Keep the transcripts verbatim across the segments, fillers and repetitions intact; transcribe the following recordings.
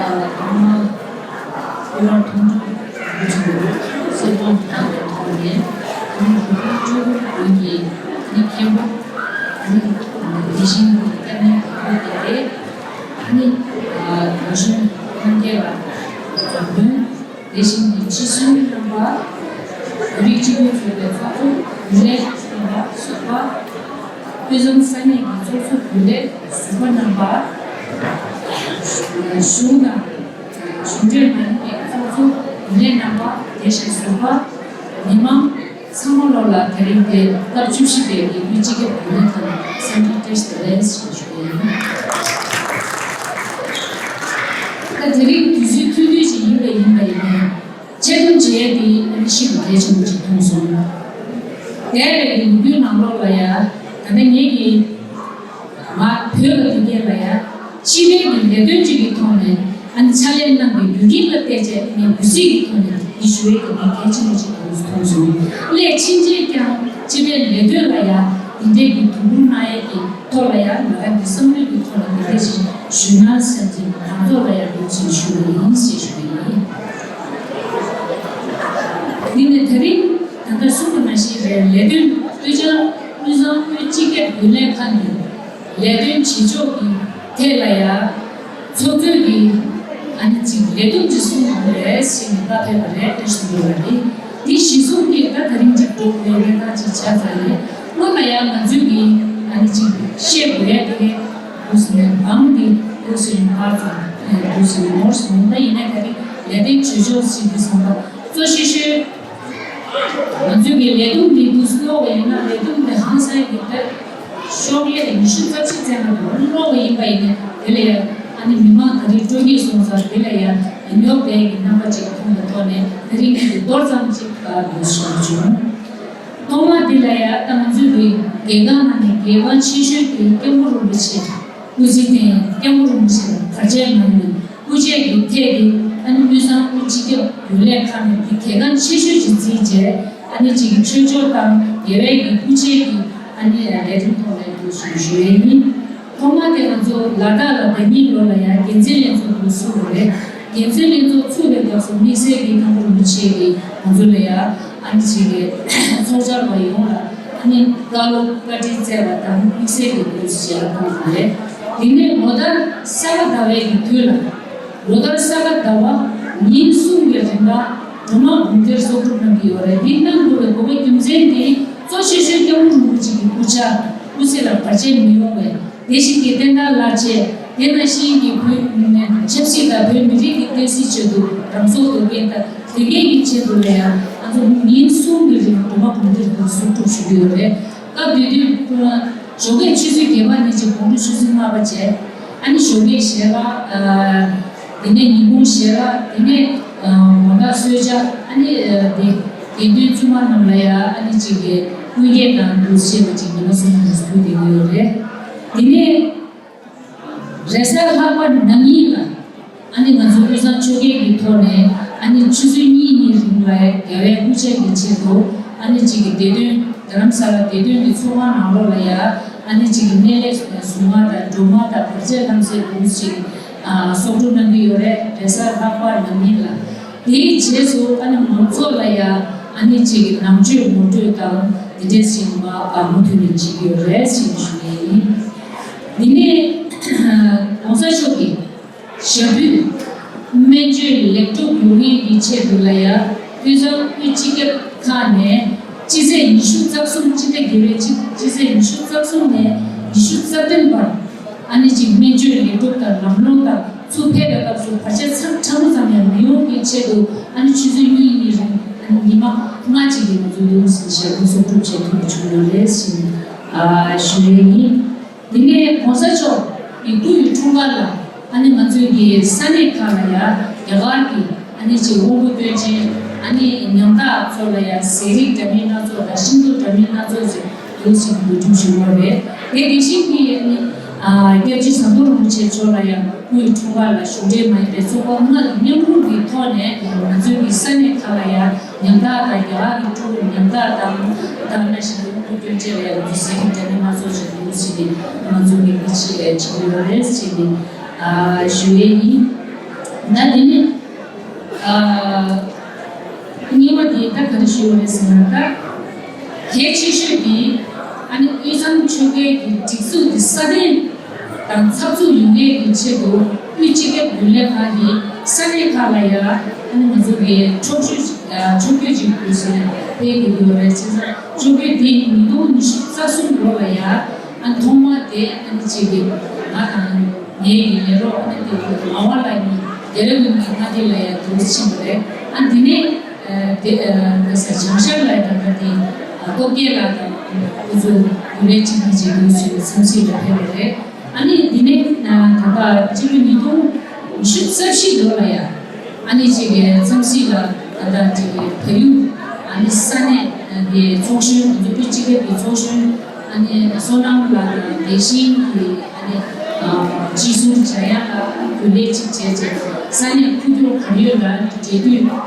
ཨ་ཨ་མ་ཨ་མ་ཐུང་ཐུང་གི་ཚེ་ཐོག་ཐོག་ནས་ཨ་མ་ཐུང་ཐུང་ཆུང་ཆུང་སྒང་གི་ནི་མཁན་པོ་ནི་དེ་བཞིན་གྱི་ལྟ་གནས་དང་པོ་དེ་རེད། ཨ་ནི་ཨ་ན་གཞོན་ཐོན་སྐྱེད་ལ་འཛུགས་སྐྲུན། དེ་བཞིན་དུ་སྤྱི་ཟུར་རྣམ་པ། བོད་རིགས་སྤྱི་མཐུན་ཚོགས་པའི་ཚོགས་གཙོ་རྒྱུན་ལས་རྣམ་པ་ཟུར་པ། དབུས་གཙང་ས་གནས་ཀྱི་ཚོགས་གཙོ་རྒྱུན་ལས་ཟུར་པ་རྣམ་པ། གཞུང་དང་གཞུང་འབྲེལ་མ་ཡིན་པའི་ཚོགས་གཙོ་རྒྱུན་ལས་རྣམ་པ། དེ་བཞིན་ཟུར་པ། མི་མང་ཚང་མ་ལོ་ལ་དེ་རིང་དེ་སྐབས་བཅུ་བཞི་པའི་ལས་འགུལ་སྤྱི་ཁྱབ་རྒྱུན་ལས་ཁང་ལ་འཚམས་འདྲི་བཀྲ་ཤིས་བདེ་ལེགས་ཞེས་ཞུ་གི་ཡིན། ད་དེ་རིང་དུས་ཚོད་ཐུང་ཐུང་ཞིག་ཡིན་པ་ཡིན་པ་ཡིན་ནའི། ཆེད་སྒྲུབ་བྱེད་ཡས་དེ་ཨ་ནི་ཤིན་ཏུ་གལ་ཆེན་པོ་ཞིག་མཐོང་སོང་། འདས་པའི་ལོ་རྒྱུས་ནང་ལོགས་ལ་ཡ། ད་ལྟ་ངེད་ཀྱིས་མ་བོད་ལ་དེ་གས་ལ་ཡ། སྤྱི་པའི་གི་ལས་དོན་ཅིག་གི་ཐོག་ནས་ཨ་ནི་ཕྱག་ལས་གནང་བའི་རྒྱུ་རྐྱེན་ལ་བལྟས་བྱས་ངས་འབུལ་ཚིག་གི་ཐོག་ནས་འདི་ཞུ་ཡས་དེ་ངས་གལ་ཆེན་པོ་ཞིག་མཐོང་སོང་། སླད་ཕྱིན་ཆད་ཀྱང་སྤྱི་པའི་ལས་དོན་ལ་ཡ་འདི་འདྲའི་གི་དོ་ཁུར་གནང་ཡས་ཀྱི་ཐོག་ལ་ཡང་ང་རང་གི་བསམ་བློའི་གི་ཐོག་ལ་འདི་འདྲ་ཞིག་ཞུས་ན་བསམ་གྱི་ང་ཚོ་ལ་ཡང་འདུག་ཅེས་ཞུ་བ་ཡིན་ཞེས་ཞུ་བ་ཡིན། འདི་ནི་དེ་རིང་ད་ལྟ་གསུངས་པ་ནང་བཞིན་རེད། ལས་དོན་དབུས་གཙང་དབུས་གཙང་དབུས་སྤྱི་ཁྱབ་རྒྱུན་ལས་ཁང་གི་ལས་དོན་བྱེད་ཕྱོགས་ཀྱི་ཐད་ལ་ཡང་། ཚོགས་གཙོས་ཀྱིས་ཨ་ནི་གཅིག་ལས་དོན་གཅིག་གསུང་དགོས་རེད་ཟེར་ནས་བཀའ་ཕེབས་པ་རེད། བཀྲ་ཤིས་འདུག་པ་རེད། འདི་གཞི་བཟུང་གིས་ད་ད་རིང་གཅིག་འགྲོ་དགོས་རེད། ད་གཅིག་ཆ་ཚང་རེད། སྔོན་ལ་ཡང་ང་ཚོས་ཀྱིས་ཨ་ནི་གཅིག་བཤད་དགོས་ཡ་དེ་རེད། འདུག་ཟེར་ནས་བང་འདི་འདུག་ཟེར་ནས་ཕར་ཚུར་འདུག་ཟེར་ནས་ནོར་སོང་། ད་ཡིན་ན་ད་རིང་ལས་དོན་བྱེད་ཕྱོགས་ཟེར་དུས་ཙམ་པ་གཙོ་ཆེ་ཤོས། ང་ཚོས་ཀྱི་ལས་དོན་འདི་འདུག་ཀློག་པ་ཡིན་ན་ལས་དོན་འདི་ཧང་སང་གི་ད་ཤོག་ལྷེ་ལ་ཉི་ཤུ་རྩ་གཅིག་ཙམ་ལ་འདུག་ཀློག་པ་ཡིན་པ་ཡིན་ན་དེ་ལ་ཡང་ཨ་ནི་མི་མང་ག་རེ་སྤྲོ་སྐྱིད་སོང་ཙང་དེ་ལ་ཡང་ཉོབ་བསྡད་ཀྱི་རྣམ་པ་ཅིག་མཐོང་བའི་ཐོག་ནས་དེ་རིང་གི་མདོར་ཙམ་ཅིག་འདུག་ཞུ་བྱུང་། ཐོག་མ་དེ་ལ་ཡང་ད་ང་ཚོས་ཀྱི་རྒྱལ་ཁང་ནང་ནས་རྒྱལ་ཁང་ཆེ་ཤོས་དེ་སྐྱབས་མགོན་རིན་པོ་ཆེ། སྐུ་ཚེ་བརྟན། སྐྱབས་མགོན་རིན་པོ་ཆེ་ལ་བར་ཆད་མ་ཡིན་པའི་སྐུ་ཆས་ཀྱི་ཐད་དེ་ཨ་ནི་དབུས་གཙང་དབུས་སྤྱི་ཁྱབ་རྒྱུན་ལས་ཁང་ནས་དེ་གལ་འགངས་ཆེ་ཤོས་ཅིག་བརྩིས་རྗེས་ཨ་ནི་གཅིག་གི་ཆོས་ཕྱོགས་དང་རྒྱལ་བའི་གི་སྐུ་ཆས་ཀྱི་ཨ་ནི་ལས་དོན་ཐོག་ལ་འདུག་ཞུ་ཞུ་ཡས་ཡིན། ཐོག་མ་དེ་ང་ཚོ་ལ་དྭགས་ལ་ཟླ་གཉིས་ལོ་ལ་ཡང་འགན་འཛིན་ལྷན་ཚོགས་འདུ་ཚུགས་པ་རེད། འགན་འཛིན་ལྷན་ཚོགས་ཚུགས་པའི་སྐབས་སུ་དམིགས་བསལ་གྱི་སྐྱབས་མགོན་རིན་པོ་ཆེ་གིས་ང་ཚོ་ལ་ཡང་ཨ་ནི་གཅིག་གི་ཚོགས་བཅར་བ་ཡོངས་ལ། ཨ་ནི་བཀའ་སློབ་བཀའ་དྲིན་སྩལ་བ་དང་དམིགས་བསལ་གྱི་སྐུ་ཞབས་ལ་གཏོང་དགོས་རེད། དེ་ནས་ལོ་ལྟར་ས་ག་ཟླ་བའི་གི་དུས་ལ། ལོ་ལྟར་ས་ག་ཟླ་བ་ཉིན་གསུམ་གྱི་རིང་ལ་སྒྲོལ་མ་འབུམ་སྡེར་གསོག་སྒྲུབ་གནང་གི་ཡོད་རེད། འདི་གནང་དགོས་པའི་དགོས་པ་རྒྱུ་མཚན་དེ་གཙོ་ཆེ་ཤོས་སྐྱབས་མགོན་རིན་པོ་ཆེ་གི་སྐུ་ཕྱྭ་སྐུ་ཚེ་ལ་བར་ཆད་མི་ཡོང་བའི་དེ་བཞིན་གྱི་བསྟན་དར་ལག་ཆས། དེ་ནང་བཞིན་གྱི་བོད་ཆབ་སྲིད་དང་བོད་མི་རིགས་ཀྱི་བསྟན་སྲིད་ཆེད་དུ་རང་སྲོག་གཏོང་མཁན་དང་དེ་གའི་གི་ཆེད་དུ་ལ་ཡང་ང་ཚོ་ཉིན་གསུམ་གྱི་རིང་སྒྲོལ་མ་འབུམ་སྡེར་གྱི་གསོག་སྒྲུབ་ཞུ་གི་ཡོད་རེད། སྐབས་དེ་དུས་ཞོགས་ཀས་ཆུ་ཚོད་བརྒྱད་པ་ནས་ཅིག་དགོང་དྲོ་ཆུ་ཚོད་ལྔ་པ་བྱས། ཨ་ནི་ཞོགས་ཀས་ཞལ་ལག་དེ་ནས་ཉིན་གུང་ཞལ་ལག་དེ་ནས་ངོ་ལག་གསོལ་ཇ། ཨ་ནི་དེ་དགེ་འདུན་བཙུན་མ་རྣམས་ལ་ཡང་ཨ་ནི་གཅིག་གི་སྐུ་འགྱེད་དང་འདུ་ཤེས་པ་ཅིག་ཉི་མ་གསུམ་ལ་ཕུལ་བསྡད་ཀྱི་ཡོད་རེད། དེ་ནས། རེས་གཟའ་ལྷག་པ་ནང་ཉིན་ལ་ཨ་ནི་ང་ཚོ་དབུས་གཙང་ཆོལ་ཁའི་གི་ཐོག་ནས་ཨ་ནི་ཆུ་ཚོད་གཉིས་གཉིས་རིང་ལ་རྒྱལ་བའི་སྐུ་ཕྱྭ་གི་ཆེད་དུ་ཨ་ནི་གཅིག་གི་བདེ་དོན་རྡ་རམ་ས་ལ་བདེ་དོན་གྱི་ཚོགས་ཁང་ནང་ལོགས་ལ་ཡ་ཨ་ནི་གཅིག་གི་སྨན་བླའི་གཟུངས་སྔགས་དང་སྒྲོལ་མ་དང་བར་ཆད་ལྷ་མཛེས་འདུག་ཅིག་གསོག་སྒྲུབ་གནང་གི་ཡོད་རེད། རེས་གཟའ་ལྷག་པ་ནང་ཉིན་ལ། དེའི་རྗེས་སུ་ཨ་ནི་མང་ཚོགས་ལ་ཡ་ཨ་ནི་གཅིག་གི་ནང་ཆོས་ངོ་སྤྲོད་དང་དེ་འདྲས་ཞིག་མ་མུ་མཐུད་ནས་བྱེད་ཀྱི་ཡོད་རེད་ཅེས་ཞུ་ཡས་ཡིན། དེ་ནས་༸གོང་ས་མཆོག་གིས་ཞབས་པུས་སྨན་བཅོས་ལེགས་གྲུབ་ཡོང་ཡས་ཀྱི་ཆེད་དུ་ལ་ཡ་དབུས་གཙང་དབུས་སྤྱི་ཁྱབ་ཁག་ནས་སྤྱི་ཚེས་ཉི་ཤུ་རྩ་གསུམ་སྤྱི་ཟླ་བརྒྱད་པའི་སྤྱི་སྤྱི་ཚེས་ཉི་ཤུ་རྩ་གསུམ་ནས་ཉི་ཤུ་རྩ་བདུན་བར། ཨ་ནི་གཅིག་སྨན་བཅོས་ལེགས་གྲུབ་དང་ལམ་ལྷོང་དང་ཚུར་ཕེབས་པའི་སྐབས་སུ་བར་ཆད་ཚ་ཕྲ་མོ་ཙམ་ཡང་མི་ཡོང་གི་ཆེད་དུ་ཨ་ནི་ཆུ་ཚོད་གཉིས་གཉིས་རིང་ཨ་ནི་ཉི་མ་ལྔ་གཅིག་གི་ང་ཚོའི་ལུང་ཟིན་ཞལ་སྐུ་གསོག་སྒྲུབ་བྱེད་ཐུབ་པ་བྱུང་ཡོད་རེད་ཟེར་ནས་ཨ་ཞུ་ཡས་ཡིན། དེ་ནས་༸གོང་ས་མཆོག་གི་སྐུ་ཡི་འཁྲུངས་སྐར་ལ་ཨ་ནི་ང་ཚོའི་གི་ས་གནས་ཁག་ལ་ཡ་རྒྱ་གར་གྱི་ཨ་ནི་གཅིག་དབང་པོ་སྟོན་ཅན་ཨ་ནི་ཉམ་ཐག་ཚོ་ལ་ཡ་ཟས་རིགས་འདྲ་མིན་སྣ་ཚོགས་དང་ཤིང་ཏོག་འདྲ་མིན་སྣ་ཚོགས་ཟེར། ལུགས་ཤིག་འགོ་ཁྲིད་ཞུ་བ་རེད། དེ་དེ་བཞིན་གྱི་ཨ་ནི་ཨ་སྐྱབས་རྗེ་ཟམ་གདོང་རིན་པོ་ཆེ་མཆོག་ལ་ཡང་སྐུའི་འཁྲུངས་སྐར་ལ་གཞུང་འབྲེལ་མ་ཡིན་པའི་ཚོགས་པ་ལྔ་གི་མཉམ་རུབ་ཀྱི་ཐོག་ནས་ང་ཚོའི་གི་ས་གནས་ཁག་ལ་ཡང་ཉམ་ཐག་དང་རྒྱ་གར་གྱི་ཕྲུ་གུ་ཉམ་ཐག་དང་དེ་ནང་བཞིན་དབང་པོ་སྐྱོན་ཅན་ལ་ཡང་ང་ཚོས་ཟས་རིགས་འདྲ་མིན་སྣ་ཚོགས་ཤིག་འདུག་ཞེས་ནས་ང་ཚོ་གི་མི་ཆེ་བྱེད་ཀྱི་ཡོད་རེད་ཅེས་ནས་ཨ་ཞུ་ཡས་ཡིན། ད་དེ་ནས་ཨ་གཉིས་པ་དེ་ད་ག་རེ་ཞུ་ཡོད་རེད་ཟེར་ན། ད་གལ་ཆེ་ཤོས་དེ་ཨ་ནི་དབུས་གཙང་ཆོལ་ཁའི་གི་སྒྲིག་འཛུགས་དེ་སྲ་བརྟན་དང་འཚབ་འཚུབ་ཡོང་ཡས་ཀྱི་ཆེད་དུ་དབུས་སྤྱི་ཁྱབ་རྒྱུན་ལས་ཁང་གི་ས་གནས་ཁག་ལ་ཡ་ཨ་ནི་ང་ཚོ་གི་ཕྱོགས་བསྐྱོད་ཨ་ཕྱོགས་བསྐྱོད་ཅིག་དགོས་ཟེར་སྤེལ་དགོས་ཀྱི་ཡོད་རེད། བྱས་ཙང་ཕྱོགས་བསྐྱོད་དེ་ཉིས་སྟོང་ཉི་ཤུ་རྩ་གསུམ་ལོ་ལ་ཡ་ཨ་ཐོག་མ་དེ་ཨ་ནི་གཅིག་གི་ང་དང་ངའི་ཡི་ལས་རོགས་ཨ་ནི་དེ་ཨ་ཝ་ལགས་གཉིས་ལྡེ་ར་ལྡུན་གྱི་མངའ་སྡེ་ལ་ཡ་འདུག་ཕྱིན་པ་རེད། ཨ་འདི་ནས་ཨ་དེ་ཨ་ག་ས་བྱང་ཤར་ལ་ཡ་ད་ལྟ་དེ་ཨ་སྟོབས་རྒྱལ་ལགས་དང་ཁོ་ཚོ་རྒྱུན་ལས་གཅིག་གིས་བྱེད་འདུག་ཕྱིན་པ་འཚམས་གཟིགས་ལ་ཕེབས་པ་རེད། ཨ་ནི་འདི་ནས་ད་ལྟ་སྤྱི་ལོ་ཉིས་སྟོང་ཉི་ཤུ་རྩ་བཞི་ལོ་ལ་ཡ་ཨ་ནི་ཅིག་གི་འཚམས་གཟིགས་ལ་ད་ལྟ་ཅིག་གི་བལ་ཡུལ་ཨ་ནི་ས་གནས་ཀྱི་ཚོགས་གཞོན་ང་ཚོ་དབུས་སྤྱི་ཁྱབ་ཀྱི་ཚོགས་གཞོན་ཨ་ནི་བསོད་ནམས་ལགས་དང་དེ་བཞིན་གྱི་ཨ་ནི་སྤྱི་ཟུར་འཇམ་དབྱངས་ལགས་རྒྱུན་ལས་གཅིག་བྱས་རྗེས་ས་གནས་ཁུག་ཀྱོག་གར་ཡོད་ལ་འབྲེལ་མཐུད་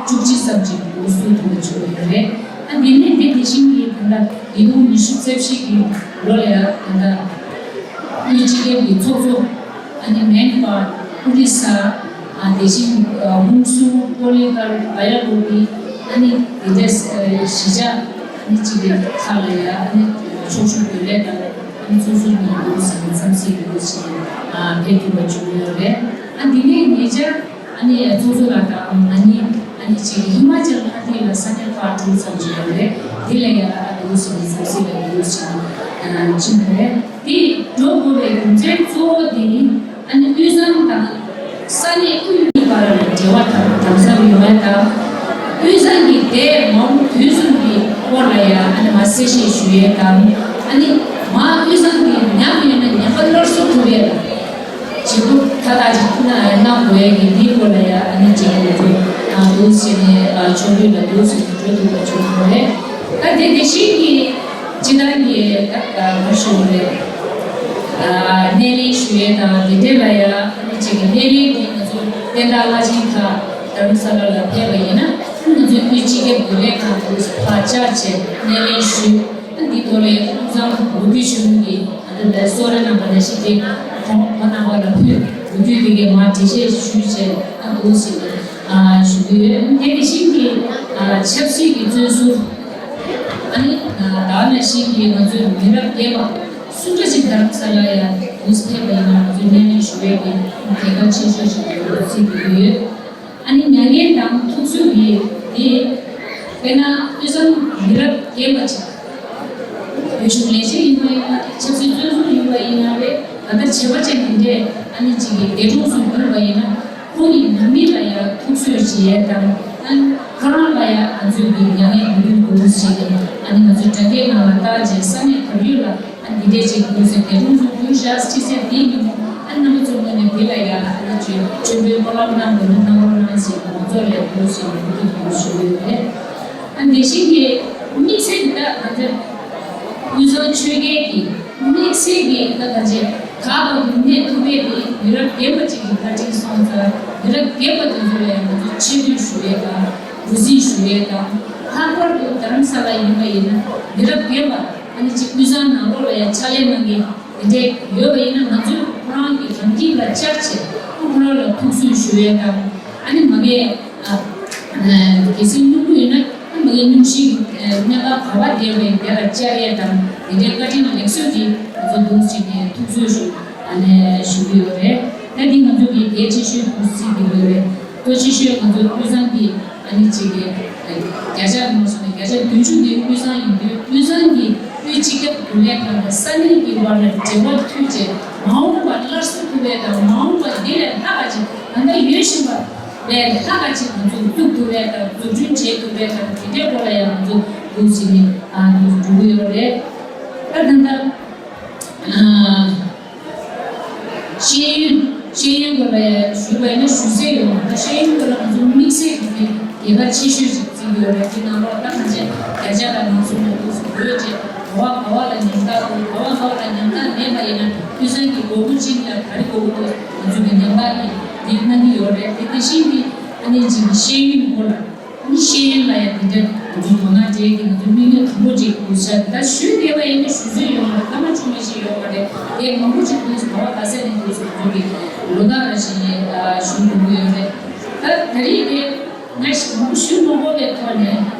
བཅུ་གཅིག་ཙམ་ཅིག་འགོ་བཙུགས་ཐུབ་པ་བྱུང་ཡོད་རེད། ཨ་འདི་ནས་དེ་དེ་བཞིན་གྱི་ད་ལྟ་ཉིས་སྟོང་ཉི་ཤུ་རྩ་བཞི་གི་ལོ་ལ་ཡ་ད་ལྟ་དབུས་སྤྱི་ཁྱབ་ཀྱི་ཚོགས་གཙོ་ཨ་ནི་མེན་མར། ཨོ་རི་ས། ཨ་དེ་བཞིན་ཨ་ཧུན་སུར། ཀོ་ལི་གྷལ། བ་ཡ་ལོ་ཀི། ཨ་ནི་དེ་འདྲའི་ཨ་གཞིས་ཆགས་ཨ་ནི་གཅིག་གི་ཁག་ལ་ཡ་ཨ་ནི་ཚོགས་ཞུགས་རྒྱུན་ལས་དང་ཨ་ནི་ཚོགས་ཟུར་གཉིས་འདུག་ཟེར་ནས་འཚམས་གཟིགས་འདུག་ཟེར་ནས་ཨ་ཕེབས་ཐུབ་པ་བྱུང་ཡོད་རེད། ཨ་འདི་ནས་ཉེ་ཆར་ཨ་ནི་ཚོགས་གཙོ་ལགས་དང་ང་གཉིས་ཨ་ནི་གཅིག་གི་ཧི་མ་ཅལ་མངའ་སྡེ་ལ་ས་གནས་ཁག་དྲུག་ཙམ་ཞིག་ཡོད་རེད། དེ་ལ་ཡ་ཨ་འདུག་ཟེར་ནས་འཚམས་གཟིགས་ལ་འདུག་ཟེར་ནས་ཨ་ཕྱིན་པ་རེད། དེ་འགྲོ་དགོས་པའི་རྒྱུ་མཚན་གཙོ་བོ་དེ་ཨ་ནི་དབུས་གཙང་དང་ས་གནས་དབུས་གཉིས་བར་ལ་འབྲེལ་བ་དམ་དམ་ཟབ་ཡོང་ཡ་དང་། དབུས་གཙང་གི་འདས་མ་འོངས་དུས་གསུམ་གྱི་སྐོར་ལ་ཡང་ཨ་ནི་མ་གསལ་བཤད་ཞུ་ཡས་དང་། ཨ་ནི་མ་དབུས་གཙང་གི་ཉམས་ཡོད་ན་ཉམས་པ་སླར་གསོ་ཐུབ་ཡས་ལ་བྱེད་སྒོ་མཐའ་དག་ཅིག་གནང་དགོས་ཡས་ཀྱི་འདིའི་སྐོར་ལ་ཡང་ཨ་ནི་ཅིག་གི་ཚོ་འདུག་ཟེར་ནས་ཕྱོགས་བསྡུས་ལ་འདུག་ཟེར་ནས་འགྲོ་ཐུབ་པ་བྱུང་ཡོད་རེད། ད་དེ་དེ་བཞིན་གྱི་སྤྱི་བཏང་གི་ད་ག་རེ་ཞུ་དགོས་རེད། སྣེ་ལེན་ཞུ་ཡས་དང་དེ་འདྲས་ལ་ཡང་ཨ་ནི་ཅིག་གི་སྣེ་ལེན་དེ་ང་ཚོ་བསྟན་བདག་བླ་ཆེན་ཁག་རྡ་རམ་ས་ལ་ལ་ཕེབས་པ་ཡིན་ན་ང་ཚོའི་དབུས་སྤྱི་ཁྱབ་རྒྱུན་ལས་ཁང་དུ་ཕར་བཅར་བྱས་སྣེ་ལེན་ཞུས། ཨ་འདི་ཐོག་ལ་དབུས་གཙང་ལོ་རྒྱུས་ཆེན་མོ་གི་ད་ལྟ་གསོལ་རས་གནང་བ་ནང་བཞིན་དེ་ཁོང་ཁོང་རྣམ་པ་ལ་ཕུལ། ལོ་རྒྱུས་དེ་གའི་མར་འགྲེལ་བཤད་ཞུས་བྱས་ཨ་འདུག་ཟེར་ནས་ཞུ་གི་ཡོད། དེ་ནི་ཤིང་གི་ཆབ་སྲིད་ཀྱི་བཙོན་ཟུར། ཨ་ནི་ད་ནང་བཞིན་གྱི་ང་ཚོའི་མི་རབས་རྒས་པ་སུ་འདྲ་ཞིག་རྡ་རམ་ས་ལ་ཡ་དུས་ཕེབས་པ་ཡིན་ན་ང་ཚོའི་སྣེ་ལེན་ཞུ་བའི་གི་གལ་འགངས་ཆེ་ཤོས་ཤིག་ཡོད་པར་བརྩི་དགོས་ཀྱི་ཡོད། ཨ་ནི་མྱ་ངན་དང་ཐུགས་གསོ་ཡི་དེ་དཔེར་ན་དབུས་གཙང་མི་རབས་རྒས་པ་ཅིག་བོད་གཞུང་ལས་བྱེད་ཡིན་པ་ཡིན་ན་ཆབ་སྲིད་བཙོན་ཟུར་ཡིན་པ་ཡིན་ན་རེད། ད་ལྟ་བྱེད་པ་ཅན་དེ་འདྲས་ཨ་ནི་ཅིག་གི་འདས་གྲོངས་སུ་གྱུར་པ་ཡིན་ན། ཁོང་གི་ནང་མི་ལ་ཡང་ཐུགས་གསོ་བྱེད་ཡས་དང་། ཨ་ཁོ་རང་ལ་ཡང་ང་ཚོས་ཀྱི་མྱ་ངན་འབུལ་རྒྱུ་འདུག་ཟེར་ནས་ཨ་ནི་ང་ཚོའི་དྲ་རྒྱའི་ནང་ལ་བཏགས་རྗེས་ས་གནས་གར་ཡུལ་ལ་ཨ་འདི་འདྲས་ཅིག་འདུག་ཟེར་འདས་གྲོངས་སུ་གྱུར་བཞག་ཕྱི་ཚེས་འདིའི་ཉིན་མོ་ཨ་རྣམ་པ་ཚོ་ངོས་ནས་འདི་ལ་ཡང་ཨ་ནི་བརྗོད་མཆོད་འབུལ་སྨོན་ལམ་གནང་དགོས་ན་གནང་རོགས་གནང་ཟེར་ནས་ང་ཚོ་ལ་འདུག་ཟེར་ནས་འབུལ་རྒྱུ་འདུག་ཞུ་གི་ཡོད་རེད། ཨ་འདི་བཞིན་གྱི་དམིགས་བསལ་འདི་དག་ང་ཚོའི་དབུས་གཙང་ཆོལ་ཁའི་གི་དམིགས་བསལ་གྱི་ད་ག་ཅེ་ག་བ་གི་གནས་ཐུབ་པའི་གི་མི་རབས་རྒན་པ་ཅིག་གི་བཀའ་དྲིན་སོང་ཙང་མི་རབས་རྒན་པ་དེ་ཚོ་ལ་ཡང་ང་ཚོ་ཆེ་བསྟོད་ཞུ་ཡས་དང་གུས་བརྩི་ཞུ་ཡས་དང་། ལྷག་པར་དུ་རྡ་རམ་ས་ལ་ཡིན་པ་ཡིན་ན་མི་རབས་རྒན་པ་ཨ་ནི་ཅིག་དབུས་གཙང་ནང་ལོགས་ལ་ཡང་ཕྱག་ལས་གནང་མཁན་དེ་འདྲས་ཡོད་པ་ཡིན་ན་ང་ཚོས་ཁོ་རང་གི་རང་ཁྱིམ་ལ་བཅར་བྱས་ཁོ་རང་ལ་ཐུགས་གསོ་ཞུ་ཡས་དང་། ཨ་ནི་མ་གི་ཨ་གལ་སྲིད་སྙུང་གི་ཡོད་ན་ཨ་མ་གི་སྙུང་གཞི་གི་གནས་སྟངས་ག་བ་བསྡད་པའི་དེ་ལ་བཅར་ཡས་དང་དེ་འདྲའི་བཀའ་དྲིན་ལེགས་གསོལ་གྱི་ང་ཚོ་འདུག་ཅིག་ནས་ཐུགས་གསོ་ཞུ་ཨ་ནི་ཞུ་གི་ཡོད་རེད། ད་འདི་ང་ཚོ་གི་གལ་ཆེ་ཤོས་འདུག་སྲིད་ཀྱི་ཡོད་རེད། གཙོ་ཆེ་ཤོས་ང་ཚོ་དབུས་གཙང་གི་ཨ་ནི་ཅིག་གི་བརྒྱ་ཆ་མ་སོང་ན་བརྒྱ་ཆ་བདུན་ཅུ་དེ་དབུས་གཙང་ཡིན་དུས་དབུས་གཙང་གི་དབུས་སྤྱི་ཁྱབ་རྒྱུན་ལས་ཁང་དང་ས་གནས་ཀྱི་བར་ལ་འབྲེལ་བ་མཐུད་བྱས་མ་འོངས་པ་སླར་གསོ་ཐུབ་པའི་དང་མ་འོངས་པ་འདི་ལས་ལྷག་པ་ཅིག་ད་ལྟ་ཡོད་བཞིན་པ་ལས་ལྷག་པ་ཅིག་ང་ཚོ་བཙུགས་ཐུབ་པའི་དང་འཛུགས་སྐྲུན་བྱེད་ཐུབ་པའི་དང་དེ་འདྲའི་སྐོར་ལ་ཡང་ང་ཚོ་འདུག་ཟེར་ནས་ཨ་འདུག་འགྲོ་གི་ཡོད་རེད། ད་ད་ལྟ་ཨ། ཤེས་ཡོན། ཤེས་ཡོན་སྐོར་ལ་ཞུས་པ་ཡིན་ན་ཞུ་ས་ཡོད་མ་རེད། ཤེས་ཡོན་སྐོར་ལ་ང་ཚོ་དམིགས་བསལ་གྱི་གལ་གལ་ཆེ་ཤོས་ཤིག་བརྩི་གི་ཡོད་རེད། དེ་ནང་ལོགས་ད་གང་ཅི་བརྒྱ་ཆ་ལ་ནང་སོང་ནས་འདུག་སེ་བགོས་བྱས་ག་བ་ག་བ་ལ་ཉམས་ཐག་འདུག་ག་བ་ག་བ་ལ་ཉམས་ཐག་མེད་པ་ཡིན་ན་དབུས་གཙང་གི་དགོས་མཁོ་ཅན་ལ་ག་རེ་དགོས་ཀྱི་འདུག་ང་ཚོ་གི་ཉམས་ཐག་གི་འདི་གནང་གི་ཡོད་རེད། དེ་དེ་བཞིན་གྱི་ཨ་ནི་ཅིག་གི་ཤེས་ཡོན་སྐོར་ལ་ཨ་ནི་ཤེས་ཡོན་ལ་ཡང་དེ་འདྲ། ང་ཚོ་དོ་སྣང་སྤྲད་ཀྱི་ང་ཚོ་དམིགས་ཡུལ་དང་པོ་ཅིག་འདུག་ཤག་ད་ཞུས་བསྡད་པ་ཡིན་ན་ཞུ་ཚོད་ཡོད་མ་རེད། སྐར་མ་བཅོ་ལྔ་ཞིག་ཡོད་མ་རེད། དེ་མང་པོ་ཅིག་འདུག་ཟེར་བ་ག་ས་ནས་འདུག་ཟེར་ང་ཚོ་གི་ལོ་ཏོག་ར་ཞིག་ནས་ཞུ་དགོས་ཀྱི་ཡོད་རེད། ད་ད་རེས་དེ། ང་ཞིག་མང་པོ་ཞུ་མ་དགོས་པའི་ཐོག་ནས་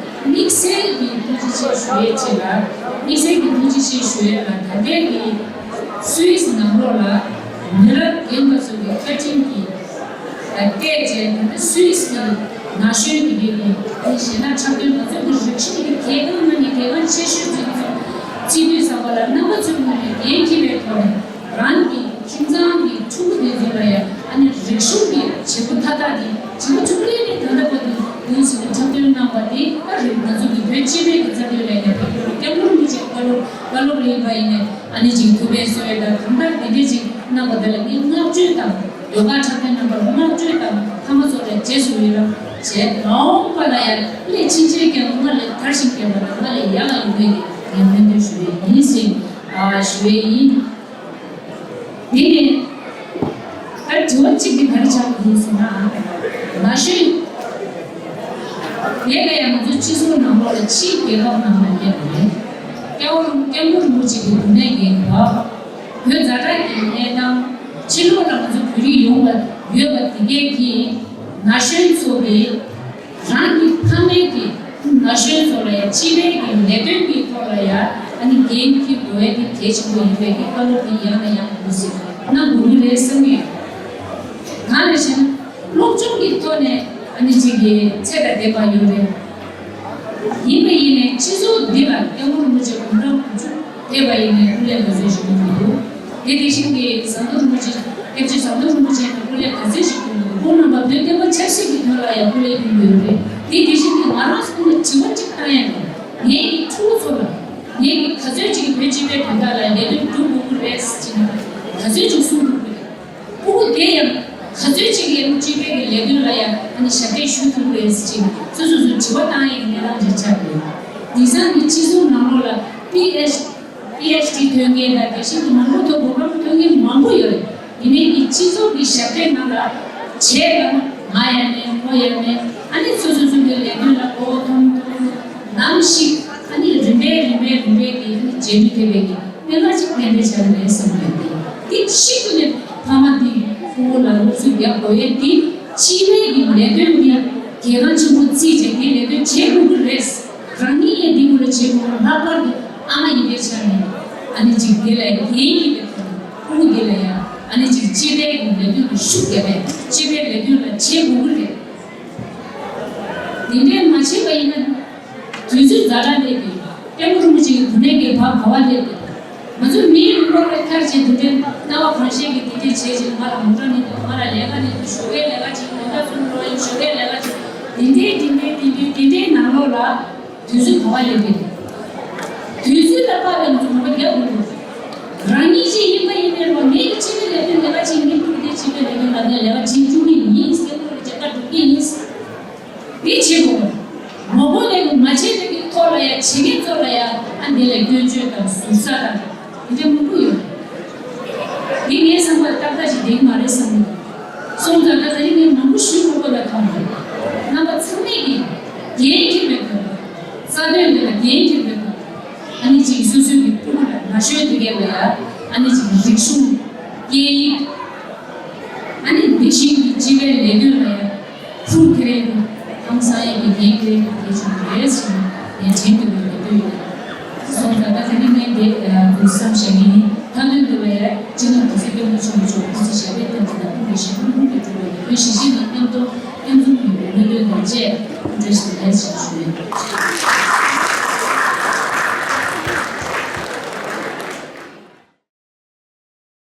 དམིགས་བསལ་གྱི་ཐུགས་རྗེ་ཆེ་ཞུ་ཡས་ཆེད་ལ། དམིགས་བསལ་གྱི་ཐུགས་རྗེ་ཆེ་ཞུ་ཡས་ལ་ད་ལྟའི་གི་སུད་སི་ནང་ལོགས་ལ་མི་རབས་རྒན་པ་ཚོ་གི་བཀའ་དྲིན་གྱིས་བལྟས་རྗེས། ད་ལྟ་སུད་སི་གི་ན་གཞོན་གྱི་རིགས་ནས་ཨ་ནི་གཞས་སྣ་འཁྲབ་སྟོན་ང་ཚོ་གི་རིག་གཞུང་གི་གལ་འགངས་ནང་ནས་གལ་འགངས་ཆེ་ཤོས་ཅིག་ཚོ་བརྩི་དུས་ཙམ་པ་ལ་རྣམ་པ་ཚོའི་ངོས་ནས་འགན་འཁྱེར་བའི་ཐོག་ནས། རང་གི་ཁྱིམ་ཚང་གི་ཕྲུ་གུ་དེ་ཚོ་ལ་ཡང་ཨ་ནི་རིག་གཞུང་གི་བྱེད་སྒོ་མཐའ་དག་དེ་བྱེད་སྒོ་ཆུང་འབྲིང་ནས་ད་ལྟ་བར་དུ་ཡོངས་སུ་འཁྲབ་སྟོན་གནང་བ་དེ་ད་རེས་ང་ཚོ་གི་བོད་སྤྱི་པའི་གི་རྩ་དོན་ལས་ཀྱང་བོད་སྐྱབས་མགོན་རིན་པོ་ཆེ་བཀའ་སློབ་བཀའ་སློབ་ལ་ཡིན་པ་ཡིན་ནས་ཨ་ནི་ཅིག་ཐུགས་ཕན་གསོས་ཡོད། ད་གང་ལྟར་དེ་འདྲས་ཅིག་གནང་བ་དེ་ལ་ངས་བསྔགས་བརྗོད་དང་། ཟློས་གར་འཁྲབ་སྟོན་གནང་བར་བསྔགས་བརྗོད་དང་། ཕ་མ་ཚོ་ལ་རྗེས་སུ་ཡི་རང་བྱས། མ་འོངས་པ་ལ་ཡང་སླད་ཕྱིན་ཆད་ཀྱང་སྔར་ལས་དར་ཞིང་རྒྱས་པ་དང་སྔར་ལས་ཡག་ག་ཡོང་བའི་གི་ངས་སྨོན་འདུན་ཞུ་བའི་ཡིན་ཞེས་ཞུ་བའི་ཡིན། དེ་ནས་ད་དྲི་བ་གཅིག་དེ་ག་རེ་ཆགས་ཀྱི་འདུག་ཟེར་ན། ན་གཞོན་དེ་ལ་ཡང་ང་ཚོའི་སྤྱི་ཚོགས་ནང་ལོགས་ལ་ཕྱིའི་རྒྱལ་ཁབ་ནང་ལ་སླེབས་པ་རེད། སྐྱབས་མགོན་སྐྱབས་མགོན་རིན་པོ་ཆེ་གི་དུས་ནས་རྒན་པ་བོད་ཛ་དྲག་གི་གནས་སྟངས། ཕྱི་ལོགས་ལ་ང་ཚོ་བོད་རིགས་ཡོང་བ་ཡོད་པ་དེ་གས་ཀྱིས་ན་གཞོན་ཚོ་གིས་རང་གི་ཕ་མེས་ཀྱི་ན་གཞོན་ཚོ་ལ་ཡང་སྤྱི་པའི་གི་ལས་དོན་གྱི་ཐོག་ལ་ཡང་ཨ་ནི་འགན་འཁྱེར་དགོས་ཡས་དེ་གལ་ཆེན་པོ་ཡིན་པའི་གི་བཀའ་སློབ་དེ་ཡང་ནས་ཡང་དུ་ཞིག་གནང་དགོས་ཀྱི་རེད་བསམ་གྱི་ཡོད། གང་རེད་ཟེར་ན་སློབ་སྦྱོང་གི་ཐོག་ནས་ཨ་ནི་ཅིག་གི་ཚད་དང་ལྡན་པ་ཡོད་རེད། ཡིན་པ་ཡིན་ནའི་སྤྱི་ཚོགས་འདི་ལ་སྐྱབས་མགོན་རིན་པོ་ཆེ་དགུང་གྲངས་དགུ་བཅུ་ཕེབས་པ་ཡིན་ནའི་སྐུ་ལས་ག་ཚོད་ཞིག་གནང་གི་འདུག་དེ་དེ་བཞིན་གྱི་ཟམ་གདོང་རིན་པོ་ཆེ་སྐྱབས་རྗེ་ཟམ་གདོང་རིན་པོ་ཆེ་ཡིན་ནའི་སྐུ་ལས་ག་ཚོད་ཞིག་གནང་གི་འདུག་སྐུ་རྣམ་པ་བོད་བསྟན་པ་ཆབ་སྲིད་ཀྱི་དོན་ལ་ཡང་སྐུ་ལས་གནང་གི་ཡོད་རེད། དེ་དེ་བཞིན་གྱི་ང་རང་ཚོ་ནས་དྲི་བ་གཅིག་བཏང་ཡ་ནི་ངེད་ཀྱི་ཕྲུ་གུ་ཚོ་ལ་ངེད་ཀྱི་ག་ཚོད་ཅིག་བོད་སྤྱི་པའི་དོན་དག་ལ་ལས་དོན་སྒྲུབ་དགོས་ཀྱི་རེད་ཟེར་ནས་ག་ཚོད་ཅིག་གསུང་དགོས་ཀྱི་རེད། ཕྲུ་གུ་དེ་ཡང་ག་ཚོད་ཅིག་ཡང་སྤྱི་པའི་གི་ལས་དོན་ལ་ཡང་ཨ་ནི་ཞབས་འདེགས་ཞུ་ཐུབ་རེད་ཅེས་སོ་སོ་སོ་དྲི་བ་བཏང་ཡས་ཀྱི་གནས་སྟངས་ཅིག་ཆགས་ཡོད། དེང་སང་གི་སྤྱི་ཚོགས་ནང་ལོགས་ལ་པི་ཨེཆ་པི་ཨེཆ་ཌི་ཐོན་མཁན་དང་དེ་བཞིན་དུ་མང་པོ་ཐོན་གོ་སྐབས་ཐོན་མཁན་མང་པོ་ཡོད་རེད། ཡིན་ནའི་གི་སྤྱི་ཚོགས་ཀྱི་ཞབས་འདེགས་ནང་ལ་བྱས་དང་ང་ཡང་མེད་ཁོ་ཡང་མེད། ཨ་ནི་སོ་སོ་སོ་གི་ལས་དོན་ལ་མགོ་འཐོམ་འཐོམ་ནམ་ཞིག་ཨ་ནི་རིམ་པས་རིམ་པས་རིམ་པས་ཀྱི་ཨ་ནི་རྗེས་ལུས་ཐེབས་པའི་གི་དཔེ་ལ་གཅིག་ཕན་པའི་ཆ་ནས་བསམ་ཡོད་དེ། དེ་ཤིན་ཏུ་ནས་ཕ་མ་དེ་ཕྲུ་གུ་ལ་སློབ་གསོ་རྒྱག་དགོས་ཡས་དེ་སྤྱི་པའི་གི་ལས་དོན་དེ་གལ་འགངས་ཆེན་པོ་བརྩིས་བྱས་དེ་ལས་དོན་བྱེད་དགོས་ཀྱི་རེད། རང་ཉིད་ཡང་དེ་ཀུན་ལ་བྱེད་དགོས་པ་ལྷག་པར་དུ་ཨ་མ་ཡིན་པའི་ཆ་ནས་ཨ་ནི་གཅིག་དེ་ལ་འགན་ཡིན་པའི་ཐོག་ནས་ཕྲུ་གུ་དེ་ལ་ཡང་ཨ་ནི་གཅིག་སྤྱི་པའི་གི་ལས་དོན་ལ་ཤུགས་རྒྱབ་པས་སྤྱི་པའི་ལས་དོན་ལ་བྱེད་དགོས་ཀྱི་རེད། དེ་འདྲས་མ་བྱས་པ་ཡིན་ན། དུས་ཚོད་ཛ་དྲག་སླེབས་ཡོད། སྐྱབས་མགོན་རིན་པོ་ཆེ་གི་དུས་ནས་ཀྱི་བར་ག་བ་སླེབས་ཡོད། ང་ཚོ་མིའི་ལུང་པ་ལ་ཁྱར་བྱས་དེ་འདྲའི་སྣང་བ་གང་ཤེས་ཀྱི་དེ་འདྲས་བྱས་ཀྱི་ང་ལ་མོ་ཊ་མི་འདུག་ང་ལ་ལས་ཀ་མི་འདུག་ཞོགས་ཀའི་ལས་ཀ་ཅིག་མོ་ཊ་ཚུར་འགྲོ་ཡིན་ཞོགས་ཀའི་ལས་ཀ་ཅིག་དེ་འདྲའི་དེ་འདྲའི་དེ་འདྲའི་དེ་འདྲའི་ནང་ལོགས་ལ་དུས་ཚོད་ག་བ་སླེབས་ཡོད། དུས་ཚོད་ལ་དཔག་པའི་ང་ཚོ་ལུང་པ་རྒྱག་དགོས་འདུག་རང་ཉིད་ཅིག་ཡིན་པ་ཡིན་པའི་རོགས་ངེད་ཀྱི་སྤྱི་པའི་ལས་དོན་ལས་ཀ་ཅིག་ཡིན་ཕུགས་དེ་སྤྱི་པའི་ལས་དོན་ལ་ངས་ལས་ཀ་བྱེད་བཅུག་གི་ཡིན་སྐད་ཁོ་ལ་བྱེད་ཀ་སྒྲུབ་ཀྱི་ཡིན། དེ་བྱེད་དགོས། མ་དགོས་ལས་མ་བྱེད་ལས་ཀྱི་ཐོག་ལ་ཡ་བྱེད་མཁན་ཚོ་ལ་ཡ་ཨ་འདི་ལས་སྐྱོན་བརྗོད་དང་ཟུར་ཟ་དང་འདི་འདྲ་མང་པོ་ཡོད། འདི་ངའི་བསམ་པར་ཏག་ཏག་ཅིག་བསྡད་ཀྱི་མ་རེད་བསམ་གྱི་འདུག་སོང་ཙང་ད་ད་རིང་ངས་མང་པོ་ཞུ་མ་དགོས་ལ་ཐང་རེད། རྣམ་པ་ཚང་མས་ཀྱི་འགན་འཁྱེར་བའི་ཐོག་རྩ་དོན་འདི་ལ་འགན་འཁྱེར་བའི་ཐོག་ཨ་ནི་ཅིག་སོ་སོའི་གི་ཕྲུ་གུ་ལ་ན་གཞོན་དེ་གས་ལ་ཡ་ཨ་ནི་ཅིག་རིག་གཞུང་སྐད་ཡིག་ཨ་ནི་འདི་བཞིན་གྱི་སྤྱི་པའི་ལས་དོན་ལ་ཡང་ཕུགས་ཁེ་རེ་ནི་ཧང་སང་ཡས་ཀྱི་འགན་ཁེ་རེ་ནི་གལ་ཆེན་པོ་རེད་ཟེར་ནས་ངས་དྲན་དུ་ཡོད་པའི་འདོད་ཡོད། སོང་ཙང་ད་དེ་རིང་ངས་འདི་འདུག་བསམ་བཞག་གི་ཡིན། མཐའ་དོན་དུ་ལ་ཡང་སྤྱི་ནོར་༸གོང་ས་༸སྐྱབས་མགོན་ཆེན་པོ་མཆོག་སྐུ་ཚེ་ཞབས་པད་བརྟན་པ་དང་སྐུ་འདྲ་ཞིང་ཀུན་ཀུན་གྱི་སྤྲུལ་པ་ཡིན་པའི་གཞིས་བྱེས་ནས་མཉམ་དུ་མཉམ་འཛོམས་ཡོང་བའི་སྨོན་འདུན་དང་བཅས་སྐུ་འདྲ་ཞིག་ལས་ཞེས་ཞུ་ཡོད།